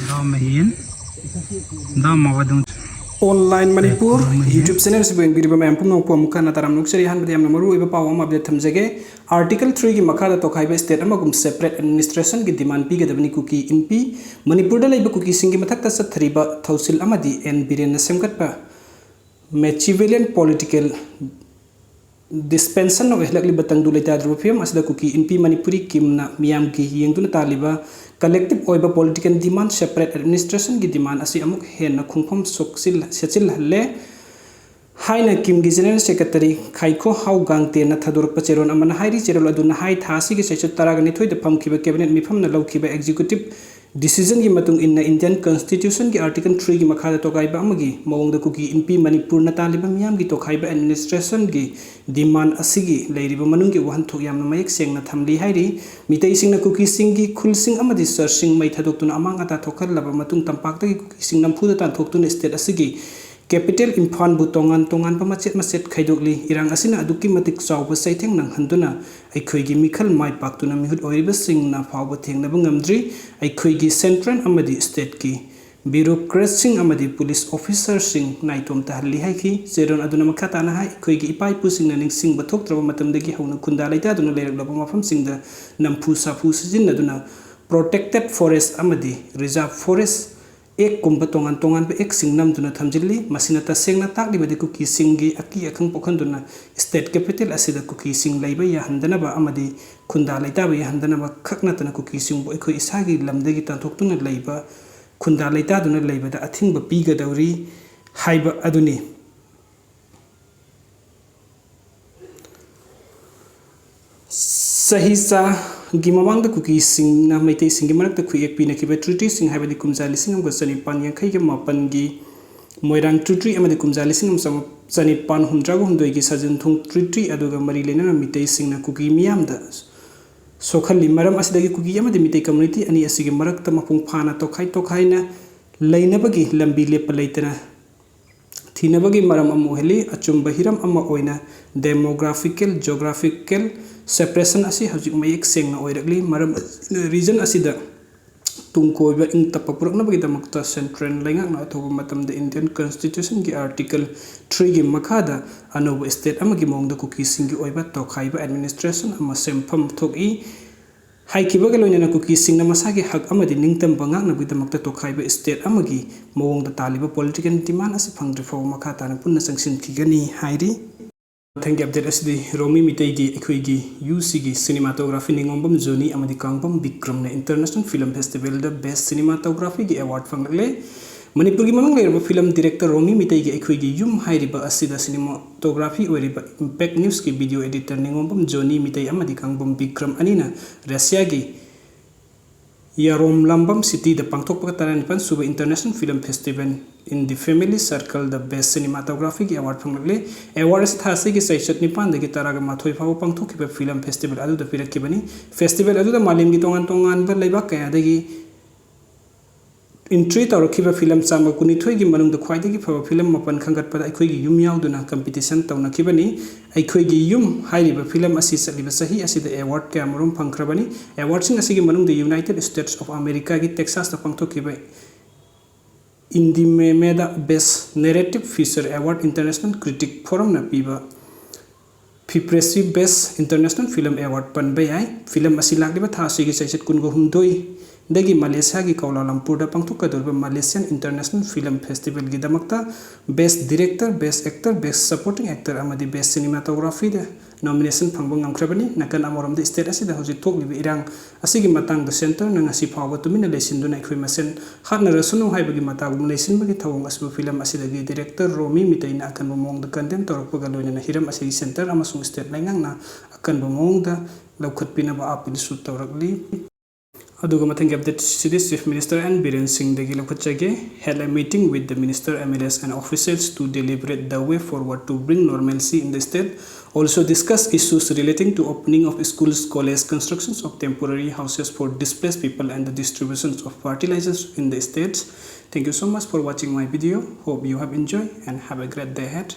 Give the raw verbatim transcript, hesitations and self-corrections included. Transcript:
ꯗꯥ ꯃꯍꯤꯟ, ꯗꯥ ꯃꯋꯥꯗꯨꯡ꯫ Online Manipur YouTube channel ꯑꯁꯤꯕꯨ ꯌꯦꯡꯕꯤꯔꯤꯕ ꯃꯌꯥꯝ ꯄꯨꯝꯅꯃꯛꯄꯨ ꯑꯃꯨꯛ ꯍꯟꯅ ꯇꯔꯥꯝꯅ ꯑꯣꯛꯆꯔꯤ꯫ ꯑꯍꯥꯟꯕꯗ ꯌꯥꯝꯅ ꯃꯔꯨꯑꯣꯏꯕ ꯄꯥꯎ ꯑꯃ update ꯊꯝꯖꯒꯦ꯫ Article three ꯒꯤ ꯃꯈꯥꯗ ꯇꯣꯈꯥꯏꯕ state ꯑꯃꯒꯨꯝ separate administration ꯒꯤ demand ꯄꯤꯒꯗꯕꯅꯤ ꯀꯨꯀꯤ ꯏꯟꯄꯤ꯫ ꯃꯅꯤꯄꯨꯔꯗ ꯂꯩꯕ ꯀꯨꯀꯤꯁꯤꯡꯒꯤ ꯃꯊꯛꯇ ꯆꯠꯊꯔꯤꯕ ꯊꯧꯁꯤꯜ ꯑꯃꯗꯤ ꯑꯦꯟ ꯕꯤꯔꯦꯟꯅ ꯁꯦꯝꯒꯠꯄ Machiavellian political dispensation ꯑꯣꯏꯍꯜꯂꯛꯂꯤꯕ ꯇꯪꯗꯨ ꯂꯩꯇꯥꯗ꯭ꯔꯕ ꯐꯤꯕꯝ ꯑꯁꯤꯗ ꯀꯨꯀꯤ ꯏꯟꯄꯤ ꯃꯅꯤꯄꯨꯔꯤ ꯀꯤꯝꯅ ꯃꯤꯌꯥꯝꯒꯤ ꯌꯦꯡꯗꯨꯅ ꯇꯥꯜꯂꯤꯕ collective ꯑꯣꯏꯕ political demand separate administration ꯒꯤ demand ꯑꯁꯤ ꯑꯃꯨꯛ ꯍꯦꯟꯅ ꯈꯣꯡꯐꯝ ꯁꯣꯛꯆꯤꯜ-, ꯁꯦꯠꯆꯤꯜꯍꯜꯂꯦ ꯍꯥꯏꯅ ꯀꯤꯝꯒꯤ General Secretary ꯈꯥꯏꯈꯣ ꯍꯥꯎ ꯒꯥꯡꯇꯦꯟꯅ ꯊꯥꯗꯣꯔꯛꯄ ꯆꯦꯔꯣꯜ ꯑꯃꯅ ꯍꯥꯏꯔꯤ꯫ ꯆꯦꯔꯣꯜ ꯑꯗꯨꯅ ꯍꯥꯏ, ꯊꯥ ꯑꯁꯤꯒꯤ ꯆꯩꯆꯠ ꯇꯔꯥꯒ ꯅꯤꯊꯣꯏꯗ ꯐꯝꯈꯤꯕ cabinet ꯃꯤꯐꯝꯅ ꯂꯧꯈꯤꯕ executive decision ꯒꯤ ꯃꯇꯨꯡ ꯏꯟꯅ Indian Constitution ꯒꯤ Article three ꯒꯤ ꯃꯈꯥꯗ ꯇꯣꯒꯥꯏꯕ ꯑꯃꯒꯤ ꯃꯑꯣꯡꯗ ꯀꯨꯀꯤ ꯏꯟꯄꯤ ꯃꯅꯤꯄꯨꯔꯅ ꯇꯥꯜꯂꯤꯕ ꯃꯤꯌꯥꯝꯒꯤ ꯇꯣꯈꯥꯏꯕ administration ꯒꯤ demand ꯑꯁꯤꯒꯤ ꯂꯩꯔꯤꯕ ꯃꯅꯨꯡꯒꯤ ꯋꯥꯍꯟꯊꯣꯛ ꯌꯥꯝꯅ ꯃꯌꯦꯛ ꯁꯦꯡꯅ ꯊꯝꯂꯤ ꯍꯥꯏꯔꯤ꯫ ꯃꯤꯇꯩꯁꯤꯡꯅ ꯀꯨꯀꯤꯁꯤꯡꯒꯤ ꯈꯨꯜꯁꯤꯡ ꯑꯃꯗꯤ ꯆꯔꯆꯁꯤꯡ ꯃꯩ ꯊꯥꯗꯣꯛꯇꯨꯅ ꯑꯃꯥꯡ ꯑꯇꯥ ꯊꯣꯛꯍꯜꯂꯕ ꯃꯇꯨꯡ ꯇꯝꯄꯥꯛꯇꯒꯤ ꯀꯨꯀꯤꯁꯤꯡ ꯅꯝꯐꯨꯗ ꯇꯥꯟꯊꯣꯛꯇꯨꯅ state ꯑꯁꯤꯒꯤ capital ꯏꯝꯐꯥꯜꯕꯨ ꯇꯣꯉꯥꯟ ꯇꯣꯉꯥꯟꯕ ꯃꯆꯦꯠ ꯃꯆꯦꯠ ꯈꯥꯏꯗꯣꯛꯂꯤ꯫ ꯏꯔꯥꯡ ꯑꯁꯤꯅ ꯑꯗꯨꯛꯀꯤ ꯃꯇꯤꯛ ꯆꯥꯎꯕ ꯆꯩꯊꯦꯡ ꯅꯪꯍꯟꯗꯨꯅ ꯑꯩꯈꯣꯏꯒꯤ ꯃꯤꯈꯜ ꯃꯥꯏ ꯄꯥꯛꯇꯨꯅ ꯃꯤꯍꯨꯠ ꯑꯣꯏꯔꯤꯕꯁꯤꯡꯅ ꯐꯥꯎꯕ ꯊꯦꯡꯅꯕ ꯉꯝꯗ꯭ꯔꯤ꯫ ꯑꯩꯈꯣꯏꯒꯤ central ꯑꯃꯗꯤ state ꯀꯤ bureaucrats ꯁꯤꯡ ꯑꯃꯗꯤ police officer ꯁꯤꯡ ꯅꯥꯏꯇꯣꯝ ꯇꯥꯍꯜꯂꯤ ꯍꯥꯏꯈꯤ꯫ ꯆꯦꯔꯣꯜ ꯑꯗꯨꯅ ꯃꯈꯥ ꯇꯥꯅ ꯍꯥꯏ, ꯑꯩꯈꯣꯏꯒꯤ ꯏꯄꯥ ꯏꯄꯨꯁꯤꯡꯅ ꯅꯤꯡꯁꯤꯡꯕ ꯊꯣꯛꯇ꯭ꯔꯕ ꯃꯇꯝꯗꯒꯤ ꯍꯧꯅ ꯈꯨꯟꯗꯥ ꯂꯩꯇꯥꯗꯨꯅ ꯂꯩꯔꯛꯂꯕ ꯃꯐꯝꯁꯤꯡꯗ ꯅꯝꯐꯨ ꯁꯥꯐꯨ ꯁꯤꯖꯤꯟꯅꯗꯨꯅ protected forest ꯑꯃꯗꯤ reserve forest act ꯀꯨꯝꯕ ꯇꯣꯉꯥꯟ ꯇꯣꯉꯥꯟꯕ act ꯁꯤꯡ ꯅꯝꯗꯨꯅ ꯊꯝꯖꯤꯜꯂꯤ꯫ ꯃꯁꯤꯅ ꯇꯁꯦꯡꯅ ꯇꯥꯛꯂꯤꯕꯗꯤ ꯀꯨꯀꯤꯁꯤꯡꯒꯤ ꯑꯀꯤ ꯑꯈꯪ ꯄꯣꯛꯍꯟꯗꯨꯅ state capital ꯑꯁꯤꯗ ꯀꯨꯀꯤꯁꯤꯡ ꯂꯩꯕ ꯌꯥꯍꯟꯗꯅꯕ ꯑꯃꯗꯤ ꯈꯨꯟꯗꯥ ꯂꯩꯇꯥꯕ ꯌꯥꯍꯟꯗꯅꯕ ꯈꯛ ꯅꯠꯇꯅ ꯀꯨꯀꯤꯁꯤꯡꯕꯨ ꯑꯩꯈꯣꯏ ꯏꯁꯥꯒꯤ ꯂꯝꯗꯒꯤ ꯇꯥꯟꯊꯣꯛꯇꯨꯅ ꯂꯩꯕ, ꯈꯨꯟꯗꯥ ꯂꯩꯇꯥꯗꯨꯅ ꯂꯩꯕꯗ ꯑꯊꯤꯡꯕ ꯄꯤꯒꯗꯧꯔꯤ ꯍꯥꯏꯕ ꯑꯗꯨꯅꯤ꯫ ꯆꯍꯤ ꯆꯥꯒꯤ ꯃꯃꯥꯡꯗ ꯀꯨꯀꯤꯁꯤꯡꯅ ꯃꯩꯇꯩꯁꯤꯡꯒꯤ ꯃꯔꯛꯇ ꯈꯨꯠꯌꯦꯛ ꯄꯤꯅꯈꯤꯕ treaty ꯁꯤꯡ, ꯍꯥꯏꯕꯗꯤ ꯀꯨꯝꯖꯥ ꯂꯤꯁꯤꯡ ꯑꯃꯒ ꯆꯅꯤꯄꯥꯟ ꯌꯥꯡꯈꯩꯒ ꯃꯥꯄꯟꯒꯤ ꯃꯣꯏꯔꯥꯡ treaty ꯑꯃꯗꯤ ꯀꯨꯝꯖꯥ ꯂꯤꯁꯤꯡ ꯑꯃ ꯆꯥꯃꯥ-, ꯆꯅꯤꯄꯥꯟ ꯍꯨꯝꯗ꯭ꯔꯥꯒ ꯍꯨꯝꯗꯣꯏꯒꯤ ꯁꯖꯤꯟꯊꯣꯡ treaty ꯑꯗꯨꯒ ꯃꯔꯤ ꯂꯩꯅꯅ ꯃꯤꯇꯩꯁꯤꯡꯅ ꯀꯨꯀꯤ ꯃꯤꯌꯥꯝꯗ ꯁꯣꯛꯍꯜꯂꯤ꯫ ꯃꯔꯝ ꯑꯁꯤꯗꯒꯤ ꯀꯨꯀꯤ ꯑꯃꯗꯤ ꯃꯤꯇꯩ community ꯑꯅꯤ ꯑꯁꯤꯒꯤ ꯃꯔꯛꯇ ꯃꯄꯨꯡ ꯐꯥꯅ ꯇꯣꯈꯥꯏ ꯇꯣꯈꯥꯏꯅ ꯂꯩꯅꯕꯒꯤ ꯂꯝꯕꯤ ꯂꯦꯞꯄ ꯂꯩꯇꯅ ꯊꯤꯅꯕꯒꯤ ꯃꯔꯝ ꯑꯃ ꯑꯣꯏꯍꯜꯂꯤ꯫ ꯑꯆꯨꯝꯕ ꯍꯤꯔꯝ ꯑꯃ ꯑꯣꯏꯅ demographical, geographical separation ꯑꯁꯤ ꯍꯧꯖꯤꯛ ꯃꯌꯦꯛ ꯁꯦꯡꯅ ꯑꯣꯏꯔꯛꯂꯤ꯫ ꯃꯔꯝ, region ꯑꯁꯤꯗ ꯇꯨꯡ ꯀꯣꯏꯕ ꯏꯪ ꯇꯞꯄ ꯄꯨꯔꯛꯅꯕꯒꯤꯗꯃꯛꯇ central ꯂꯩꯉꯥꯛꯅ ꯑꯊꯨꯕ ꯃꯇꯝꯗ Indian Constitutionꯒꯤ Article threeꯒꯤ ꯃꯈꯥꯗ ꯑꯅꯧꯕ state ꯑꯃꯒꯤ ꯃꯑꯣꯡꯗ ꯀꯨꯀꯤꯁꯤꯡꯒꯤ ꯑꯣꯏꯕ ꯇꯣꯈꯥꯏꯕ administration ꯑꯃ ꯁꯦꯝꯐꯝ ꯊꯣꯛꯏ ꯍꯥꯏꯈꯤꯕꯒ ꯂꯣꯏꯅꯅ ꯀꯨꯀꯤꯁꯤꯡꯅ ꯃꯁꯥꯒꯤ ꯍꯛ ꯑꯃꯗꯤ ꯅꯤꯡꯇꯝꯕ ꯉꯥꯛꯅꯕꯒꯤꯗꯃꯛꯇ ꯇꯣꯈꯥꯏꯕ state ꯑꯃꯒꯤ ꯃꯑꯣꯡꯗ ꯇꯥꯜꯂꯤꯕ political demand ꯑꯁꯤ ꯐꯪꯗ꯭ꯔꯤ ꯐꯥꯎꯕ ꯃꯈꯥ ꯇꯥꯅ ꯄꯨꯟꯅ ꯆꯪꯁꯤꯟꯈꯤꯒꯅꯤ ꯍꯥꯏꯔꯤ꯫ ꯃꯊꯪꯒꯤ update ꯑꯁꯤꯗꯤ ꯔꯣꯃꯤ ꯃꯤꯇꯩꯒꯤ ꯑꯩꯈꯣꯏꯒꯤ ꯌꯨꯝꯁꯤꯒꯤ cinematography ꯅꯤꯉꯣꯝꯕꯝ ꯖꯣꯅꯤ ꯑꯃꯗꯤ Kangbam ꯕꯤꯀ꯭ꯔꯝꯅ International Film Festivalꯗ Best Cinematographyꯒꯤ award ꯐꯪꯂꯛꯂꯦ꯫ ꯃꯅꯤꯄꯨꯔꯒꯤ ꯃꯃꯤꯡ ꯂꯩꯔꯕ film director ꯔꯣꯃꯤ ꯃꯤꯇꯩꯒꯤ ꯑꯩꯈꯣꯏꯒꯤ ꯌꯨꯝ ꯍꯥꯏꯔꯤꯕ ꯑꯁꯤꯗ cinematography ꯑꯣꯏꯔꯤꯕ Impact Newsꯀꯤ video editor ꯅꯤꯉꯣꯝꯕꯝ ꯖꯣꯅꯤ ꯃꯤꯇꯩ ꯑꯃꯗꯤ ꯀꯥꯡꯕꯝ ꯕꯤꯀ꯭ꯔꯝ ꯑꯅꯤꯅ ꯔꯁꯤꯌꯥꯒꯤ ꯌꯥꯔꯣꯝꯂꯝꯕꯝ cityꯗ ꯄꯥꯡꯊꯣꯛꯄ ꯇꯔꯥꯅꯤꯄꯥꯟ ꯁꯨꯕ International Film Festival in the Family Circleꯗ Best Cinematographyꯒꯤ award ꯐꯪꯂꯛꯂꯦ꯫ Award ꯑꯁꯤ ꯊꯥ ꯑꯁꯤꯒꯤ ꯆꯩꯆꯠ ꯅꯤꯄꯥꯟꯗꯒꯤ ꯇꯔꯥꯃꯥꯊꯣꯏ ꯐꯥꯎꯕ ꯄꯥꯡꯊꯣꯛꯈꯤꯕ film festival ꯑꯗꯨꯗ ꯄꯤꯔꯛꯈꯤꯕꯅꯤ꯫ Festival ꯑꯗꯨꯗ ꯃꯥꯂꯦꯝꯒꯤ ꯇꯣꯉꯥꯟ ꯇꯣꯉꯥꯟꯕ ꯂꯩꯕꯥꯛ ꯀꯌꯥꯗꯒꯤ entry ꯇꯧꯔꯛꯈꯤꯕ film ꯆꯥꯝꯃ ꯀꯨꯟꯅꯤꯊꯣꯏꯒꯤ ꯃꯅꯨꯡꯗ ꯈ꯭ꯋꯥꯏꯗꯒꯤ ꯐꯕ film ꯃꯥꯄꯟ ꯈꯟꯒꯠꯄꯗ ꯑꯩꯈꯣꯏꯒꯤ ꯌꯨꯝ ꯌꯥꯎꯗꯨꯅ competition ꯇꯧꯅꯈꯤꯕꯅꯤ꯫ ꯑꯩꯈꯣꯏꯒꯤ ꯌꯨꯝ ꯍꯥꯏꯔꯤꯕ film ꯑꯁꯤ ꯆꯠꯂꯤꯕ ꯆꯍꯤ ꯑꯁꯤꯗ award ꯀꯌꯥꯃꯔꯨꯝ ꯐꯪꯈ꯭ꯔꯕꯅꯤ꯫ Awardꯁꯤꯡ ꯑꯁꯤꯒꯤ ꯃꯅꯨꯡꯗ United States of Americaꯒꯤ Texasꯇ ꯄꯥꯡꯊꯣꯛꯈꯤꯕ INDIEMAꯗ Best Narrative Feature Award, International Critic Forumꯅ ꯄꯤꯕ FIPRESCI Best International Film Award ꯄꯟꯕ ꯌꯥꯏ꯫ Film ꯑꯁꯤ ꯂꯥꯛꯂꯤꯕ ꯊꯥ ꯑꯁꯤꯒꯤ ꯆꯩꯆꯠ ꯀꯨꯟꯍꯨꯝꯗꯣꯏꯗꯒꯤ ꯃꯂꯦꯁꯤꯌꯥꯒꯤ ꯀꯧꯂꯥꯂꯝꯄꯨꯔꯗ ꯄꯥꯡꯊꯣꯛꯀꯗꯧꯔꯤꯕ Malaysian International Film Festivalꯒꯤꯗꯃꯛꯇ Best Director, Best Actor, Best Supporting Actor ꯑꯃꯗꯤ Best Cinematographyꯗ nomination ꯐꯪꯕ ꯉꯝꯈ꯭ꯔꯕꯅꯤ꯫ ꯅꯥꯀꯟ ꯑꯃꯔꯣꯝꯗ state ꯑꯁꯤꯗ ꯍꯧꯖꯤꯛ ꯊꯣꯛꯂꯤꯕ ꯏꯔꯥꯡ ꯑꯁꯤꯒꯤ ꯃꯇꯥꯡꯗ centreꯅ ꯉꯁꯤ ꯐꯥꯎꯕ ꯇꯨꯃꯤꯟꯅ ꯂꯩꯁꯤꯟꯗꯨꯅ ꯑꯩꯈꯣꯏ ꯃꯁꯦꯟ ꯍꯥꯠꯅꯔꯁꯅꯨ ꯍꯥꯏꯕꯒꯤ ꯃꯇꯥꯒꯨꯝ ꯂꯩꯁꯤꯟꯕꯒꯤ ꯊꯧꯑꯣꯡ ꯑꯁꯤꯕꯨ film ꯑꯁꯤꯗꯒꯤ director ꯔꯣꯃꯤ ꯃꯤꯇꯩꯅ ꯑꯀꯟꯕ ꯃꯑꯣꯡꯗ condemn ꯇꯧꯔꯛꯄꯒ ꯂꯣꯏꯅꯅ ꯍꯤꯔꯝ ꯑꯁꯤꯒꯤ centre ꯑꯃꯁꯨꯡ state ꯂꯩꯉꯥꯛꯅ ꯑꯀꯟꯕ ꯃꯑꯣꯡꯗ ꯂꯧꯈꯠꯄꯤꯅꯕ appealꯁꯨ ꯇꯧꯔꯛꯂꯤ꯫ ꯑꯗꯨꯒ ꯃꯊꯪꯒꯤ update CD Chief Minister N Biren Singhꯗꯒꯤ ꯂꯧꯈꯠꯆꯒꯦ꯫ Held a meeting with the minister, M L As and officials to deliberate the way forward to bring normalcy in the state. Also discuss issues relating to opening of schools, college, constructions of temporary houses for displaced people and the distributions of fertilizers in the state. Thank you so much for watching my video. Hope you have enjoyed and have a great day ahead.